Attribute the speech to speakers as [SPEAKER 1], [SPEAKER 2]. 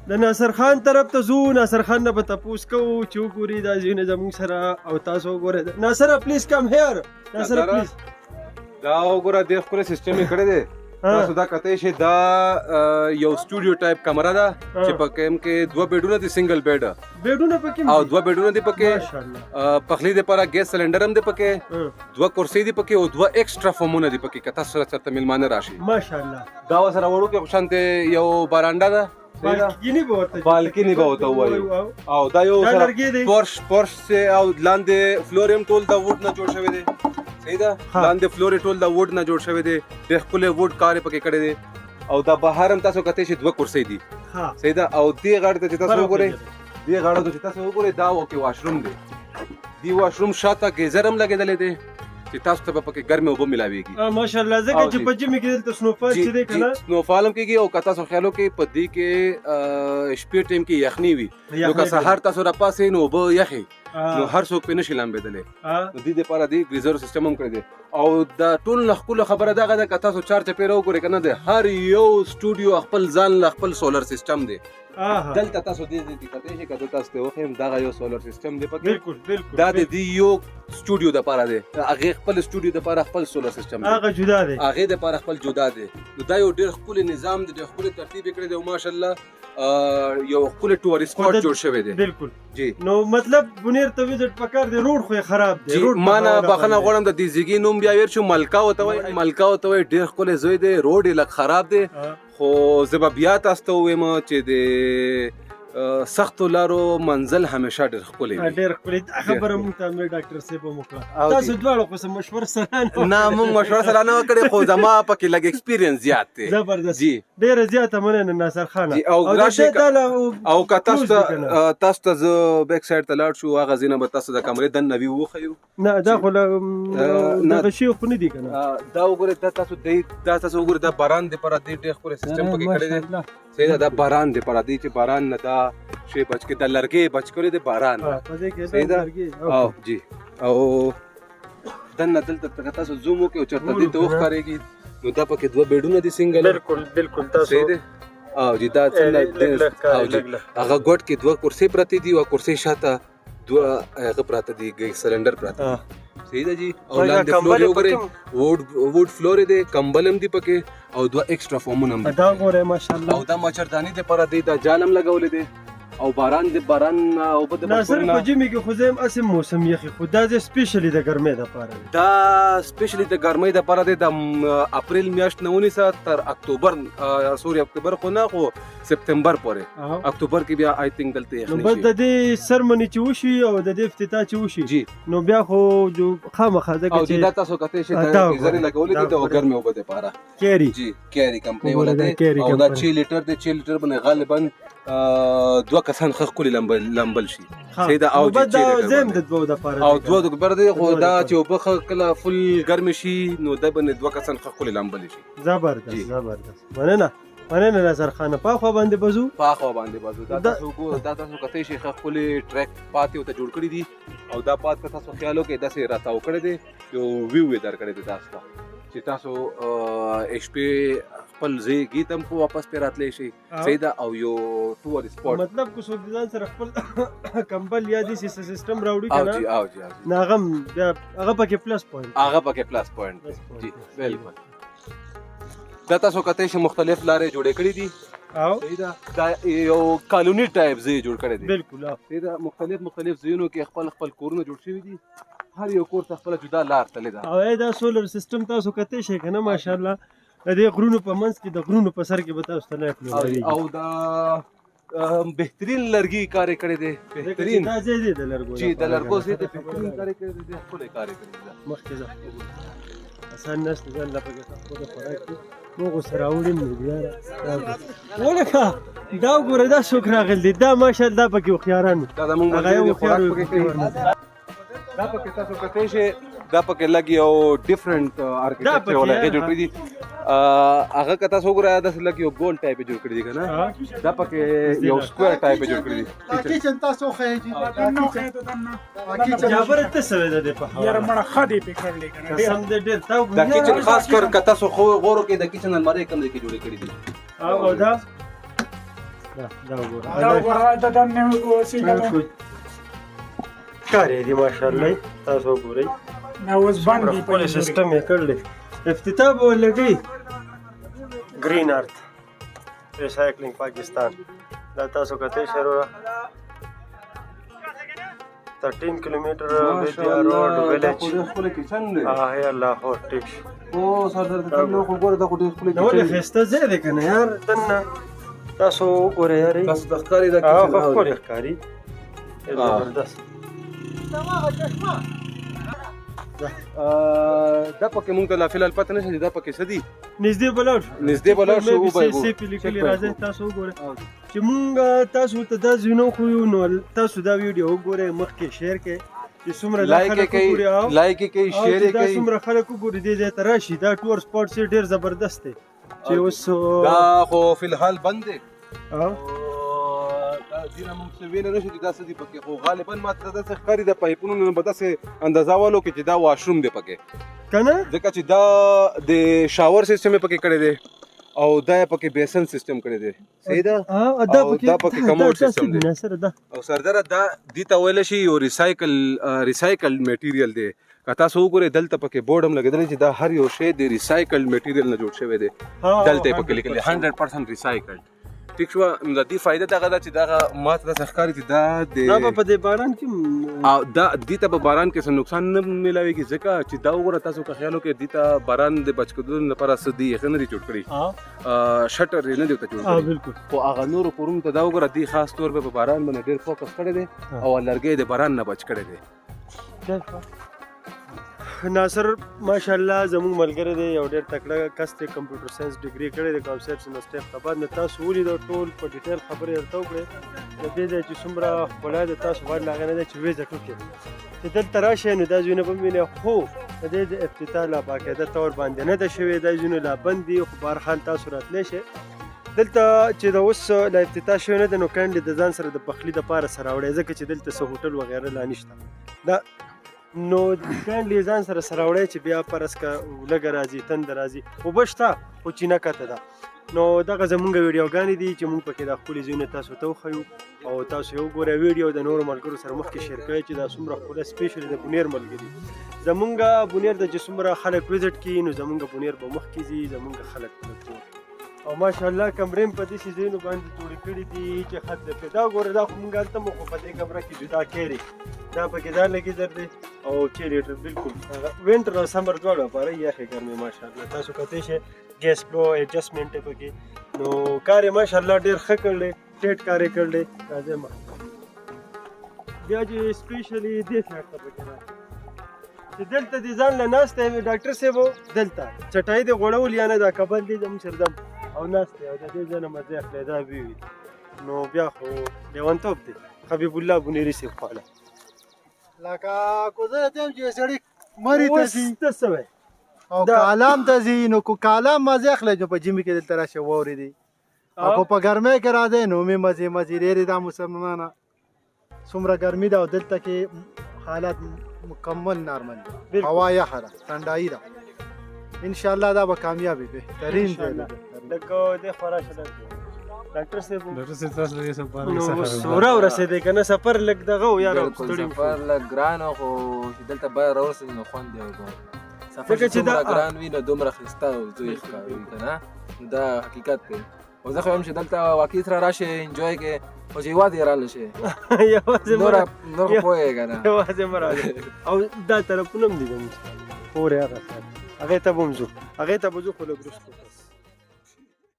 [SPEAKER 1] د ناصر خان طرف ته ځو، ناصر خان نه به تپوس کوو چې وګوري دا ځایونه زموږ سره او تاسو وګورئ. ناصر please come here، Nasir please.
[SPEAKER 2] دا وګوره، ډېر ښکلی سیستم یې کړی دی. تاسو دا کتلی شئ، دا یو سټوډیو ټایپ کمره ده چې په کوم کې دوه بیډونه دي، single bed.
[SPEAKER 1] بیډونه پکې
[SPEAKER 2] او دوه بیډونه دي پکې.
[SPEAKER 1] ماشاءالله.
[SPEAKER 2] پخلی دپاره ګیس سلندر هم دی پکې، دوه کرسۍ دي پکې او دوه ایکسټرا فومونه دي پکې، که تاسو سره چېرته مېلمانه راشي.
[SPEAKER 1] ماشاءالله.
[SPEAKER 2] دا ورسره وړوکی خو شانتې یو برانډه ده.
[SPEAKER 1] بالکینی به ورته
[SPEAKER 2] بالکنی به ورته ووایو. او دا یو
[SPEAKER 1] دا
[SPEAKER 2] سره
[SPEAKER 1] لرګی دی.
[SPEAKER 2] پرش چې او لاندې فلور هم ټول د ووډ نه جوړ شوی دی. صحیح ده، لاندې فلور یې ټول د ووډ نه جوړ شوی دی، ډېر ښکلی ووډ کار یې پکې کړی دی. او دا بهر هم تاسو کتی شئ، دوه کرسۍ دي. صحیح ده. او دې غاړې ته چې تاسو وګورئ، دې غاړې ته چې تاسو وګورئ، دا okay washroom دی. دې واشروم شاته ګیزر هم لګېدلی دی چې تاسو ته به پکې ګرمې اوبه ملاویږي.
[SPEAKER 1] ماشاءالله، ځکه چې په ژمي کې دلته سنوفال چې دی که نه،
[SPEAKER 2] سنوفال هم کېږي. او که تاسو خیال وکړئ، په دې کې شپې ټایم کې یخني وي، نو که سهار تاسو راپاڅئ نو اوبه یخې، نو هر څوک پرې نشي لامبېدلی. نو دې دپاره دې ګیزر سیستم هم کړی دی. او د ټول نه ښکلې خبره دغه ده، که تاسو چار چاپېره وګورئ که نه، د هر یو سټوډیو خپل ځان له خپل سولر سیستم دی. دلته تاسو دې ځای کې کتی شئ، که زه تاسو ته وښیم، دغه یو سولر سیستم دی پکې.
[SPEAKER 1] بالکل بالکل.
[SPEAKER 2] دا د دې یو سټوډیو دپاره دی، هغې خپل سټوډیو دپاره خپل سولر سیستم دی،
[SPEAKER 1] هغه جدا دی،
[SPEAKER 2] هغې دپاره خپل جدا دی. نو دا یو ډېر ښکلی نظام دی، ډېر ښکلی ترتیب یې کړی دی او ماشاءالله یو ښکلی tourist spot جوړ شوی دی.
[SPEAKER 1] بالکل.
[SPEAKER 2] جی.
[SPEAKER 1] نو مطلب بونیر ته visit پکار دی، روډ خو یې خراب دی.
[SPEAKER 2] جی،
[SPEAKER 1] روډ
[SPEAKER 2] ما نه
[SPEAKER 1] په حواله
[SPEAKER 2] بخښنه
[SPEAKER 1] باندې.
[SPEAKER 2] غواړم، د دې زیږي نوم بیا ویر شو، ملکا ورته وایي، ملکا ورته وایي. ډېر ښکلی ځای دی، روډ یې لږ خراب دی، خو زه به بیا تاسو ته ووایم چې د سختو لارو منزل همیشه ډېر ښکلی وي.
[SPEAKER 1] ډېر ښکلی. دا خبره مونږ ته امیر ډاکټر صاحب هم وکړه. تاسو دواړو خو څه مشوره سره نه وکړه.
[SPEAKER 2] نه، مونږ مشوره سره نه وکړې، خو زما پکې لږ experience زیات دی.
[SPEAKER 1] زبردست.
[SPEAKER 2] جی.
[SPEAKER 1] ډېره زیاته مننه ناصر خانه.
[SPEAKER 2] جی، او
[SPEAKER 1] او د
[SPEAKER 2] راشئ
[SPEAKER 1] دې دا له
[SPEAKER 2] او که تاسو
[SPEAKER 1] close
[SPEAKER 2] ته،
[SPEAKER 1] دی که نه؟
[SPEAKER 2] تاسو ته زه back side ته لاړ شو، هغه ځای نه به تاسو د کمرې دننه view وښیو.
[SPEAKER 1] نه، دا خو له،
[SPEAKER 2] نه.
[SPEAKER 1] دغه شی خو نه دی که نه؟
[SPEAKER 2] دا وګورئ، دا تاسو دی، دا تاسو وګورئ، دا باران دی پر دې ډېر ښکلی سیستم پکې کړی دی.
[SPEAKER 1] ماشاءالله.
[SPEAKER 2] صحیح ده، دا باران دی پر دې چې باران نه دا شی بچ کې، دا لرګی بچ کړی دی باران.
[SPEAKER 1] په دې کې
[SPEAKER 2] صحیح ده؟
[SPEAKER 1] لرګی،
[SPEAKER 2] او جی، او دننه دلته که تاسو zoom وکړئ او چېرته دې ته وښکارېږي، نو دا پکې دوه بیډونه دي single.
[SPEAKER 1] بالکل بالکل. تاسو
[SPEAKER 2] صحیح دی؟ او جی، دا څنګه
[SPEAKER 1] لږ لږ ښکاري،
[SPEAKER 2] او جی،
[SPEAKER 1] لږ لږ.
[SPEAKER 2] هغه ګوټ کې دوه کرسۍ پرتې دي، او کرسۍ شاته دوه هغه پراته دي، ګیس سلندر پراته دي. صحیح ده جی. او
[SPEAKER 1] دا
[SPEAKER 2] لاندې
[SPEAKER 1] کمبل
[SPEAKER 2] فلور یې
[SPEAKER 1] یې
[SPEAKER 2] وګورئ،
[SPEAKER 1] پکې
[SPEAKER 2] ووډ فلور یې دی، کمبل هم دی پکې، او دوه ایکسټرا فومونه هم دي.
[SPEAKER 1] دا ګورئ ماشاءالله.
[SPEAKER 2] او دا مچرداني دپاره دی، دا جال هم لګولی دی، او باران دی، باران اوبه د
[SPEAKER 1] ناصر،
[SPEAKER 2] باران
[SPEAKER 1] په ژمي کې خو زه یم هسې موسم یخي، خو دا ځای specially د ګرمۍ دپاره دی.
[SPEAKER 2] دا specially د ګرمۍ دپاره دی، د اپریل میاشت نه ونیسه تر اکتوبر، sorry، اکتوبر خو نه، خو سپتمبر پورې. اکتوبر کې بیا I think دلته یخني
[SPEAKER 1] نو بس
[SPEAKER 2] شي.
[SPEAKER 1] د دې ceremony چې وشي او د دې افتتاح چې وشي، نو بیا خو جو خامخا ځکه
[SPEAKER 2] او
[SPEAKER 1] چې
[SPEAKER 2] دا تاسو کتلی شئ، دا
[SPEAKER 1] دا
[SPEAKER 2] ګیزر یې
[SPEAKER 1] وګورئ.
[SPEAKER 2] لګولی دی
[SPEAKER 1] دا
[SPEAKER 2] د
[SPEAKER 1] وګورئ.
[SPEAKER 2] ګرمې اوبه دپاره.
[SPEAKER 1] کیری.
[SPEAKER 2] جی، کیری کمپنۍ
[SPEAKER 1] وګوره،
[SPEAKER 2] والا
[SPEAKER 1] دا
[SPEAKER 2] دی.
[SPEAKER 1] کیری
[SPEAKER 2] او دا
[SPEAKER 1] کمپنۍ.
[SPEAKER 2] 6 لیټر دی، 6 لیټر باندې غالباً، دوه کسان ښه ښکلي لمبل شي. صحیح ده. او
[SPEAKER 1] نو
[SPEAKER 2] جی،
[SPEAKER 1] بس
[SPEAKER 2] چي
[SPEAKER 1] دا
[SPEAKER 2] لیټر
[SPEAKER 1] زم
[SPEAKER 2] باندې.
[SPEAKER 1] د دوو دپاره
[SPEAKER 2] او
[SPEAKER 1] دی
[SPEAKER 2] دوو
[SPEAKER 1] کنه.
[SPEAKER 2] دپاره دی، خو
[SPEAKER 1] دوو
[SPEAKER 2] دا
[SPEAKER 1] دپاره.
[SPEAKER 2] چې اوبه ښه کله full ګرمې شي، نو دا باندې دوه کسان ښه ښکلي لمبل شي.
[SPEAKER 1] زبردست،
[SPEAKER 2] جی.
[SPEAKER 1] زبردست. مننه، مننه نظر خانه. په خوا باندې به ځو؟
[SPEAKER 2] په خوا باندې به ځو. دا تاسو وګورئ، دا تاسو کتلی شئ، ښه ښکلي track path یې ورته جوړ کړي دي. او دا path که تاسو خیال وکړئ، داسې راتاو کړی دی، یو view یې درکړی دی تاسو ته، چې تاسو شپې خپل ځای ګي ته هم واپس پرې راتلی شئ. صحیح ده. او یو tour spot.
[SPEAKER 1] مطلب که څوک ځان سره خپل کمبل یا داسې څه سیستم راوړي که نه؟
[SPEAKER 2] او جی، او جی، او جی.
[SPEAKER 1] نو هغه هم بیا هغه پکې plus point.
[SPEAKER 2] هغه پکې plus point دی.
[SPEAKER 1] plus point
[SPEAKER 2] جی،
[SPEAKER 1] دی.
[SPEAKER 2] بالکل. دا تاسو کتلی شئ، مختلف لارې جوړې کړې دي. صحیح ده. دا یو colony type ځای جوړ کړی دی.
[SPEAKER 1] بالکل.
[SPEAKER 2] صحیح ده. مختلف مختلف ځایونو کې خپل خپل کورونه جوړ شوي دي، هر یو کور ته خپله جدا لار تللې ده.
[SPEAKER 1] او ای دا solar system تاسو کتلی شئ که نه؟ ماشاءالله، د دې غرونو په منځ کې، د غرونو په سر کې به تاسو ته light ملاویږي.
[SPEAKER 2] او دا بهترین لرګي کار یې کړی دی،
[SPEAKER 1] ځکه چې
[SPEAKER 2] بهترین.
[SPEAKER 1] دا ځای دی د لرګو
[SPEAKER 2] جی، د
[SPEAKER 1] لپاره
[SPEAKER 2] لرګو
[SPEAKER 1] کنه.
[SPEAKER 2] ځای دی، بهترین کار یې کړی دی، ډېر ښکلی کار یې کړی دی.
[SPEAKER 1] مخکې ځه، اسان نشته، ځان له پکې خپل خوراک کړي. موږ خو سره راوړي هم نه دي یاره. ولکه دا وګوره، دا څوک راغلی دی؟ دا ماشاءالله دا پکې هوښیاران وو.
[SPEAKER 2] دا زموږ
[SPEAKER 1] هغه یو
[SPEAKER 2] ملګري دي، خوراک
[SPEAKER 1] هوښیار
[SPEAKER 2] پکې کوي.
[SPEAKER 1] هوښیار نه دی.
[SPEAKER 2] دا پکې تاسو کتلی شئ، دا پکې لږ یو different architecture
[SPEAKER 1] دا پکې
[SPEAKER 2] والا هغې جوړ کړي دي. هغه که تاسو وګورئ، داسې لږ یو ګول ټایپ یې جوړ کړي دي که نه؟ دا پکې یو square type یې جوړ کړي دي.
[SPEAKER 3] دا kitchen تاسو ښیئ جی، دا kitchen. دا kitchen.
[SPEAKER 1] جابر ته څه وایې د دې په حواله؟
[SPEAKER 4] یاره مړه ښه دی پې کړلی که نه؟ ډېر.
[SPEAKER 1] قسم دې ډېر تا وګوره.
[SPEAKER 2] دا kitchen خاص کر که تاسو غور وکړئ، د kitchen المارۍ کوم ځای کې جوړې کړي دي.
[SPEAKER 1] او دا؟ دا وګوره،
[SPEAKER 4] دا وګوره، دا دننه وسیله ده.
[SPEAKER 1] ښکاري دي ماشاءالله. تاسو وګورئ،
[SPEAKER 4] دا اوس بند دي،
[SPEAKER 1] ښکلی سیستم یې کړی. افتتاح به ولګي ګرین ارت ریسایکلینګ پاکستان. دا تاسو کتلی شئ وروره، 13 کیلومتر ویدیا روډ ویلیج هي لاهور. ټیک شو.
[SPEAKER 2] او سردار، ته نو خو ګوره، دا خو ډېر ښکلی
[SPEAKER 1] دا ولې ښایسته ځای دی که نه یار؟ دننه تاسو وګورئ یار،
[SPEAKER 2] تاسو ته ښکاري دا
[SPEAKER 1] کیچن ښکلی ښکاري، زبردست.
[SPEAKER 2] دا پکې مونږ ته لا فلحال پته نشته چې دا پکې څه دي.
[SPEAKER 1] نږدې به لاړ شو،
[SPEAKER 2] نږدې به لاړ شو.
[SPEAKER 1] وبه څه پې لیکلي. راځئ تاسو وګورئ چې مونږ تاسو ته دا ځایونه وښیو، نو تاسو دا ویډیو وګورئ، مخکې share کړئ چې څومره دا خلک وګوري، او
[SPEAKER 2] like کړئ، share
[SPEAKER 1] کړئ، دا څومره خلک وګوري، دې ځای ته راشي. دا tour spot چې ډېر زبردست دی چې اوس
[SPEAKER 2] دا خو فلحال بند دی. دا دینه مونږ څه ویلی نه شو چې دا څه دي پکې، خو غالبا ما ته داسې ښکاري د پایپونو نه به داسې اندازه والو کې چې دا washroom دی پکې
[SPEAKER 1] که نه،
[SPEAKER 2] ځکه چې دا د shower system یې پکې کړی دی او دا یې پکې basin system کړی دی. صحیح ده؟ دا پکې commode system دی. او سرداره، دا دې ته ویلی شي یو recycle material دی. که تاسو وګورئ دلته پکې بورډ هم لګېدلی چې دا هر یو شی د recycle material نه جوړ شوی دی. دلته یې پکې لیکلی 100% recycle. ټیک شوه. نو د دې فایده دغه ده چې دغه ما ته داسې ښکاري چې دا د
[SPEAKER 1] دا به په دې باران کې
[SPEAKER 2] او دا دې ته په باران کې څه نقصان نه میلاویږي، ځکه چې دا وګوره، تاسو که خیال وکړئ دې ته باران د بچ کېدلو لپاره څه دي هغه نه دي جوړ کړي، shutter یې نه دی ورته جوړ کړی.
[SPEAKER 1] بالکل.
[SPEAKER 2] خو هغه نورو کورونو ته دا وګوره، دې خاص طور په باران باندې ډېر focus کړی دی او لرګی د باران نه بچ کړی دی.
[SPEAKER 1] ناصر ماشاءالله زموږ ملګری دی، یو ډېر تکړه کس دی، computer science degree کړې دی کامسیټس یونیورسټي احمدآباد نه. تاسو ولیدو، ټول په detail خبرې درته وکړې. د دې ځای چې څومره ښکلا ده، تاسو باید له هغې نه دی چې ویزه ټوکې چې دلته راشئ نو دا ځایونه به وینئ. خو د دې د افتتاح لا باقاعده طور باندې نه ده شوې، دا ځایونه لا بند دي، خو بهرحال تاسو راتلی شئ دلته. چې د اوس لا افتتاح شوې نه ده، نو kindly د ځان سره د پخلي دپاره سره راوړئ، ځکه چې دلته څه هوټل وغیره لا نشته. دا نو kindly ځان سره سره راوړئ چې بیا فرض که لږه راځي، تنده راځي، اوبه شته خو چینه کته ده. نو دغه زمونږ ویډیوګانې دي چې مونږ پکې دا ښکلي ځایونه تاسو ته وښیو او تاسو یې وګورئ. ویډیو د نورو ملګرو سره مخکې share کړئ چې دا څومره ښکلی، specially د بونیر ملګري. زمونږ بونیر ته چې څومره خلک visit کوي، نو زمونږ بونیر به مخکې ځي، زمونږ خلک به لږ. او ماشاءالله کمرې هم په داسې ځایونو باندې جوړې کړي دي چې حد دی پرې. دا ګوره، دا خو مونږ هلته مو خو په دې کمره کې جدا کړي، دا پکې دا لګېدل دی او چې لیټر بالکل winter او summer دواړو لپاره یخې ګرمې. ماشاءالله تاسو کتی شئ، gas flow adjustment دی پکې. نو کار یې ماشاءالله ډېر ښه کړی، ټیټ کار یې کړی. راځئ مخکې بیا چې specially دې side ته پکې راشئ چې دلته دې ځان له ناست دی ډاکټر صاحب، دلته چټایي دې غوړول یا نه، دا کبل دی زموږ سره دم او ناست دی او د دې ځای نه مزه اخلي. دا وي نو بیا خو لیونتوب دی. حبیب الله بونیري صاحب خواله
[SPEAKER 3] لکه کوزه ته هم چې سړی مري ته ځي،
[SPEAKER 1] ته څه وایې
[SPEAKER 3] او کالام ته ځي، نو کو کالام مزه اخلي نو په ژمي کې دلته راشه واورې دي، او کو په ګرمۍ کې راځي نو مې مزې مزې ډېرې. دا مسلمانانه څومره ګرمي ده او دلته کې حالات مکمل نارمل دی، هوا یخه ده، ټنډایي ده. انشاءالله دا به کامیابي بهترین دی.
[SPEAKER 1] لکه دې خوا راشه ډاکټر صاحب،
[SPEAKER 5] ډاکټر صاحب تاسو لري سفر
[SPEAKER 1] ورا ورسېدی که نه؟ سفر لږ دغه و یاره،
[SPEAKER 6] ستړي سفر لږ ګران و، خو چې دلته باید راورسېدو نو خوند یې وکړ. سفر چې څومره ګران وي نو دومره ښایسته او زوی ښکاري که نه، نو دا حقیقت دی. او زه خو وایم چې دلته واقعي سره راشې enjoy کړې، خو چې یوازې راله شې،
[SPEAKER 1] یوازې
[SPEAKER 6] نور خو پوهېږې که نه،
[SPEAKER 1] یوازې مه راځه. او دا طرفونه هم دي زموږ پورې هغه سره، هغې ته به هم ځو، هغې ته به ځو خو لږ وروسته.